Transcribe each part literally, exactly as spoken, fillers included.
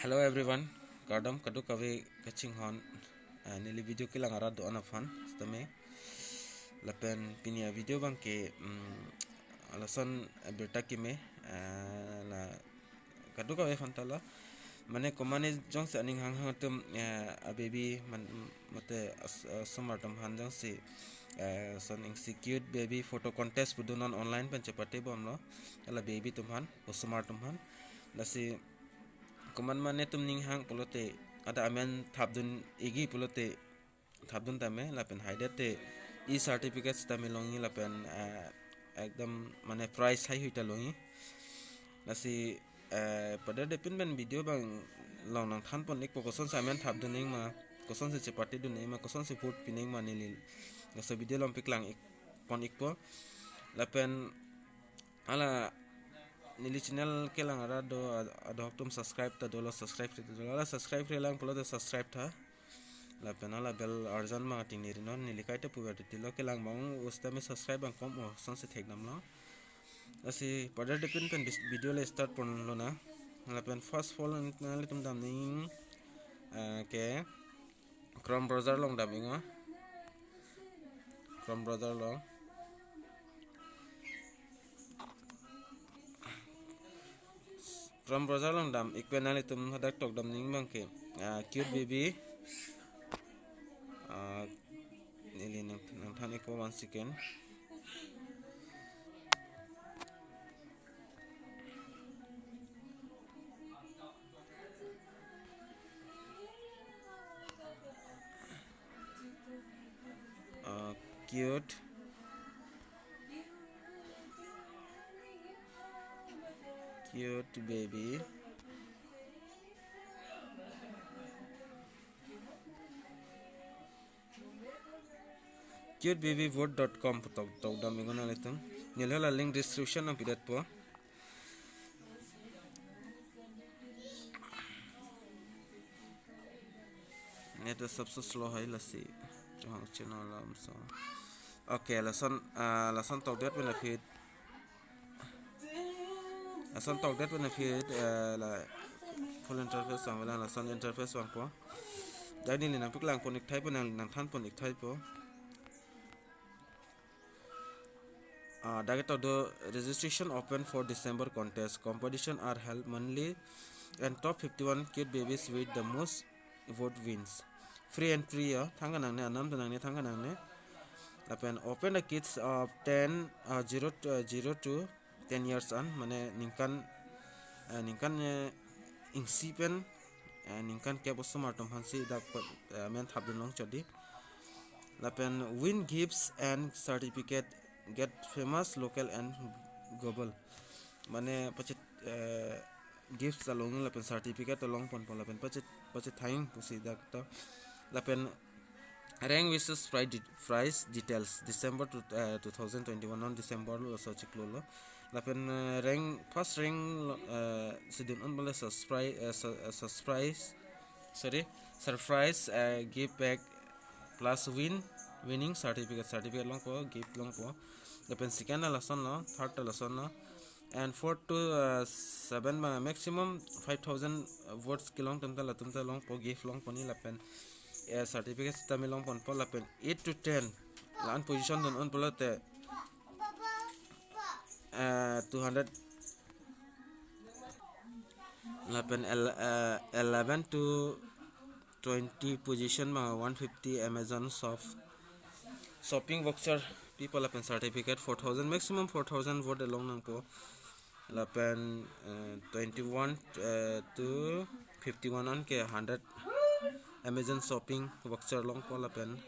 Hello everyone, kardom kadokave kachinghon, ah, neli video kelang arat do-an aphan sitame. Lapen pini a-video abangke, mm, lason, ah, birta keme, ah, la kadokave aphan ta la. Mane komatne jongsi aning hanghang atum, ah, a-baby man, mate as-, ah, osomar atum aphan jongsi, ah, lason ing cute baby photo contest pu do, non online pen chepate bomlo. La baby atum aphan, osomar atum aphan. Lasi komat mane atum ning hang pulote, ada amen thapdun egi pulote thapdun tame, lapen haidet te e-certificate sitame longji lapen, eh, ekdom mane prize haihui ta longji. Lasi, eh, paderdepin pen video abang along nangthan pon ikpo, kosonsi amen thapdun nangma, kosonsi chepate dun nangma, kosonsi vote pi nangma neli laso video along paklang ik pon ikpo. Lapen hala neli channel kelang arat do, ad-, adok atum subscribe ta dolo, subscribe ta dolo. Hala subscribe re lang pulote subscribe tha. Lapen hala bell arjan abang ating neri non, neli kaita puver titilo, kelang abang o sitame subscribe abang kom o, kosonsi thekdamlo. Lasi paderdepin pen bis-, video le start ponlonang. Lapen first of all nanglitum dam nangji, eh, ke Chrome browser along dam iknon. Chrome browser along. Chrome browser along dam ik pen nanglitum hadak tokdam nangji abangke, ah, cute baby. Ah, neli nang, nangthan ikpo, one second. Uh, cute. Cute baby. Cute baby vote dot com pu tok, tokdam iknon nanglitum. Neli hala link description along pidetpo. Net ta sabse slow hai lasi. Chong channel alam so. Okay, lason, ah, lason tokdet pen aphi. Lason tokdet pen aphi, eh, la full interface vangvelang, lason interface vangpo. Dak neli nangpaklang pon ik thaipo, nang, nangthan pon ik thaipo. Ah, dak ketok do, "Registration open for December contest. Competition are held monthly and top fifty-one cute babies with the most vote wins." Free entry ya, thangka nangne, anam ta nangne, thangka nangne. Lapen open the kids of ten, uh, zero to, uh, zero to ten years an, mane ningkan, uh, ningkan, uh, ingsi pen, uh, ningkan kep osomar atum aphansi dak, uh, amen thapdun longchot di. Lapen win gifts and certificate, get famous local and global. Mane pachit, uh, gifts ta long lapen certificate ta long ponpo lapen pachit, pachit thaing pusi dak to. Lapen rank versus prize de-, prize details December to, eh, two thousand twenty-one, non December lo, laso chiklo lo. Lapen, eh, rank, first rank lo, eh, si dun-un pulote surprise, eh, su-, eh, surprise, sorry, surprise, eh, gift pack plus win, winning certificate, certificate longpo, gift longpo. Lapen second ta lasonlo, third ta lasonlo. And four to, uh, seven ma-, maximum five thousand votes kelong atum ta, latum ta longpo, gift longpo ni lapen, eh, certificate sitame long ponpo lapen eight to ten la-an position dun-un pulote, eh, two hundred lapen el-, eh, eleven to twenty position ma one fifty Amazon shop, shopping voucher pipo lapen certificate four thousand, maximum four thousand vote along nangpo. Lapen, eh, twenty-one, eh, to fifty-one an ke hundred Amazon shopping voucher longpo lapen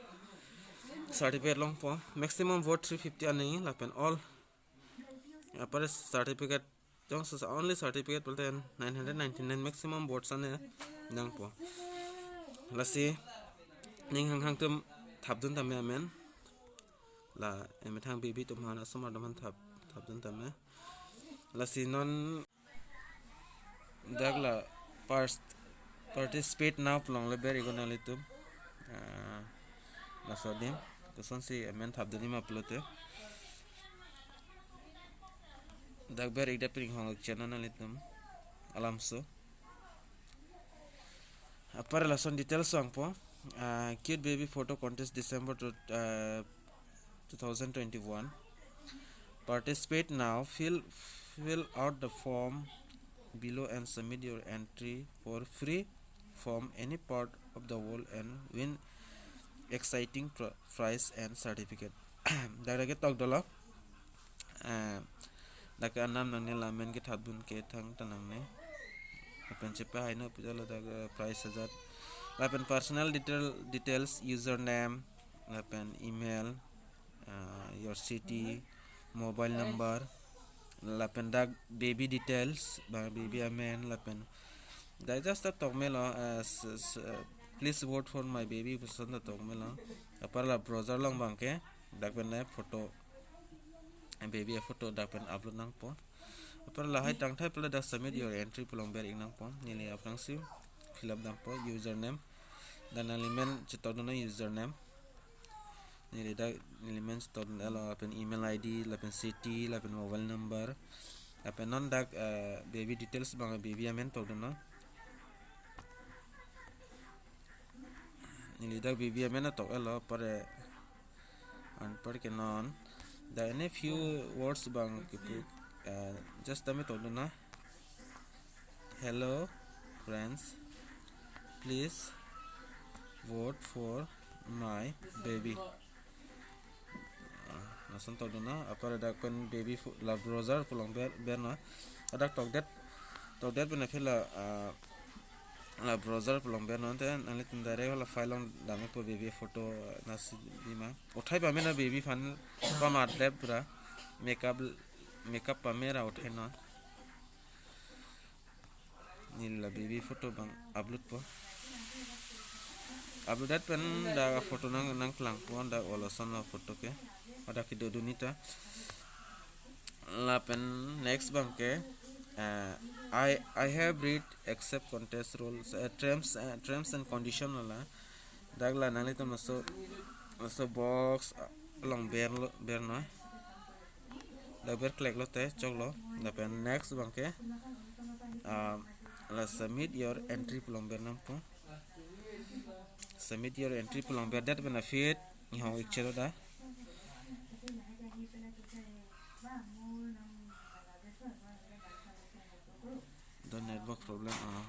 certificate longpo. Maximum vote three fifty an nangji lapen all, apar certificate, jongsi only certificate pulote nine hundred ninety-nine maximum votes ane nangpo. Lasi ning hanghang atum thapdun tame amen. La emethang baby atum aphan, osomar atum aphan thap, thapdun tame. Lasi non dak la pars-, participate now pu longle ber iknon nanglitum. Ah, laso adim, kosonsi amen thapdunji ma pulote. Dak ber ikdet pen inghong ik channel nanglitum alamso. Apar lason details vangpo. Uh, cute baby photo contest December to, uh, two thousand twenty-one. Participate now. Fill fill out the form below and submit your entry for free from any part of the world and win exciting pr- prize and certificate. Dak dak ketok dolo. Eh, dak anam nangne lapen kethapdun ke thangta nangne. Lapen chepahaino pu dolo dak, eh, prize ajat. Lapen personal detail, details, username, lapen email, uh, your city, mobile number, lapen dak baby details, ba baby amen, lapen dak just ta tok melo, uh, s- s- uh, please vote for my baby puson ta tok melo. Apar la browser along abangke dak pen photo, baby photo dak pen upload nangpo. Apar lahai tangthai pula dak submit your entry pu along ber-ik nangpo. Neli aphrangsi fill up nangpo, username. Dak nangli men chetok dun nang, username. Neli dak neli men chetok dun, lapen email I D, lapen city, lapen mobile number. Lapen non dak, eh, baby details abang baby amen tok dun nang. Neli dak baby amen tok elo, apar anpar ke non dak any few words abang kepu, eh, just tame tok dun nang. Hello friends, please vote for my baby. Ah, lason tok dun nang. Apar dak pen baby pho- la browser pu along ber ber nang. Dak tokdet, tokdet pen aphi la, ah, la browser pu along ber nang, te nanglitum direct la file along dampo baby photo, ah, nasi bima. Uthai pame nang baby aphan, pama dep pura. Makeup, makeup pame ra uthai nang. Neli la baby photo abang upload po. Upload det pen dak photo nang nangklangpo, dak oloson lo photo ke. Dak kedo dun nita. Lapen next abangke, eh, I I have read accept contest rules, eh, terms, eh, terms and condition lo la. Dak la nanglitum laso, laso box along ber lo, ber nang. Dak ber klek lote choklo. Lapen next abangke, ah, la submit your entry pu along ber nangpo. Submit your entry pu along berdet pen aphi inghong-ik chelo dak. The network problem. Ah.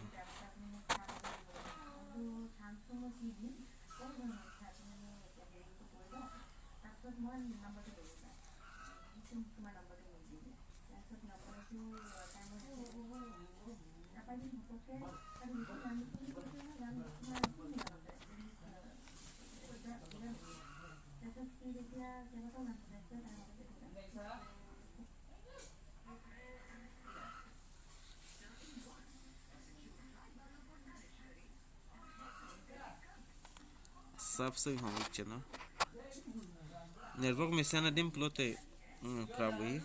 Sap soi hong channel. Network mesen adim pulote, hmm, prabui.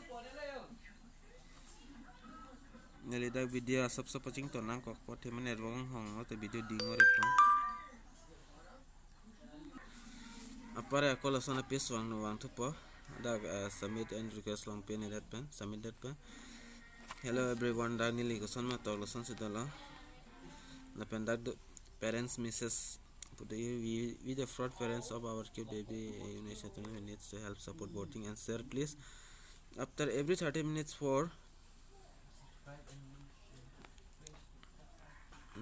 Neli dak video asap sap pachingthon nangkok, kote ma network hong lote video ding ore po. Apar ako lason apis vang nu vangthupo. Dak, eh, submit and request along pen, idet pen, submit det pen. Hello everyone, dak neli koson ma tok lason si dolo. Lapen dak do parents message. Today we, we the fraud parents of our cute baby, eh, you know, needs to help, support, voting and share please. After every thirty minutes for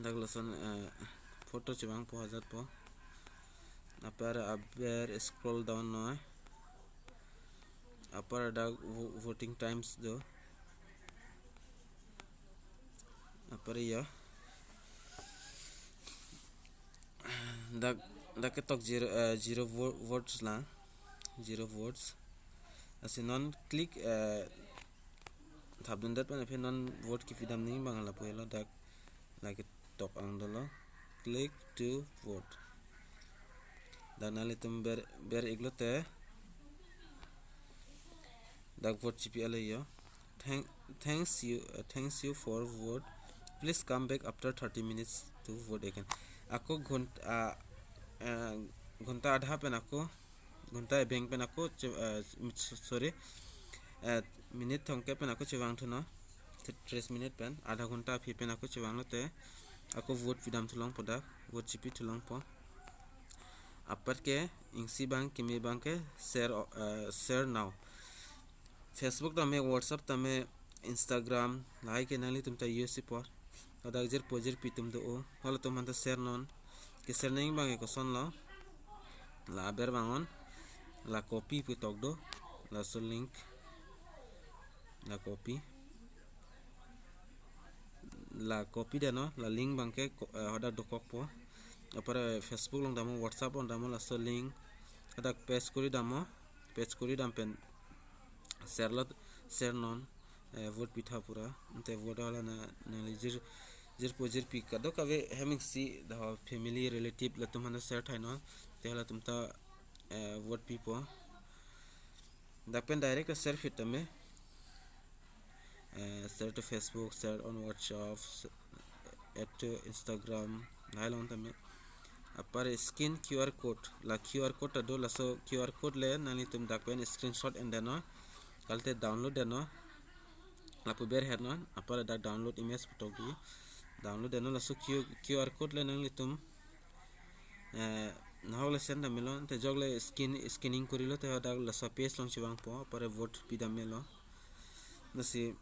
Dak lason, eh, photo chevangpo ajatpo. Apar aber scroll down noi. Apar dak vo- voting times do. Apar ya. Dak, dak ketok zero, eh, zero vo- votes la. Zero votes. Lasi non click, eh, thapdundet pen aphi non vote kipidam ning abang lapu helo, dak lake tok ang dolo. Click to vote. Dak nanglitum ber, ber-ik lote. Dak vote chipi ale yo. Thank, thanks you, uh, thanks you for vote. Please come back after thirty minutes to vote again. Ako ghunt-, uh, uh, ghonta adha pen ako, ghonta ebeng pen ako che-, uh, sorry, uh, minute thomkep pen ako chevangthu non. Tris minute pen, adha ghonta aphi pen ako chevang lote. ako vote pidam thu longpo dak, vote chipi thu longpo. Apar ke isi abang kimi abang ke share, eh, share now. Facebook tame, WhatsApp tame, Instagram, lahai ke nanglitum ta use po. Hadak jirpo jirpi atum do-o, halatum aphan ta share non. Ke share nangji abang ke kosonlo. La aber vang non. La copy pu tok do. Laso link. La copy. La copy damnon, la link abang ke ko-, eh, hadak dokokpo. Apar, eh, Facebook along damnon, WhatsApp along damnon, laso link hadak paste kori damnon, paste kori dam pen share lo, share non, eh, vote pitha pura. Ante vote hala na, nangli jir, jirpo jirpi kadokave hem isi, dak family, relative latum aphan ta share thai non. Te halatum ta, eh, vote pipo. Dak pen direct share phit tame. Eh, share to Facebook, share on WhatsApp, s-, add to Instagram, lahai along tame. Apar scan QR code, la QR code ta do, laso QR code le nanglitum dak pen screenshot en damnon, kalite download damnon, lapu ber her non, apar dak download image pu tok di, download damnon, laso Q-, QR code le nanglitum, eh, nahok le send dam melo, te jok le scan, scanning korilo te hadak laso page along chevangpo, apar vote pidam melo. Lasi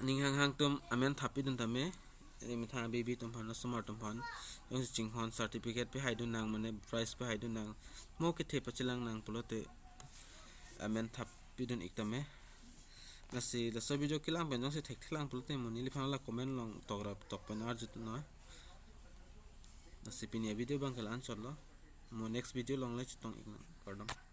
ning hanghang atum amen thap pidun tame, ri methang abibi atum aphan, osomar atum aphan, jongsi chinghon certificate pehai dun nang, mane prize pehai dun nang, mo kethe pachelang nang pulote amen thap pidun ik tame. Lasi laso video kelang pen jongsi thekthelang pulote mo neliphan la comment along tok rap tok pen arju tun noi. Lasi pini avideo abang ke la-an chotlo. Mo next video along le chetong ik nang. Kardom.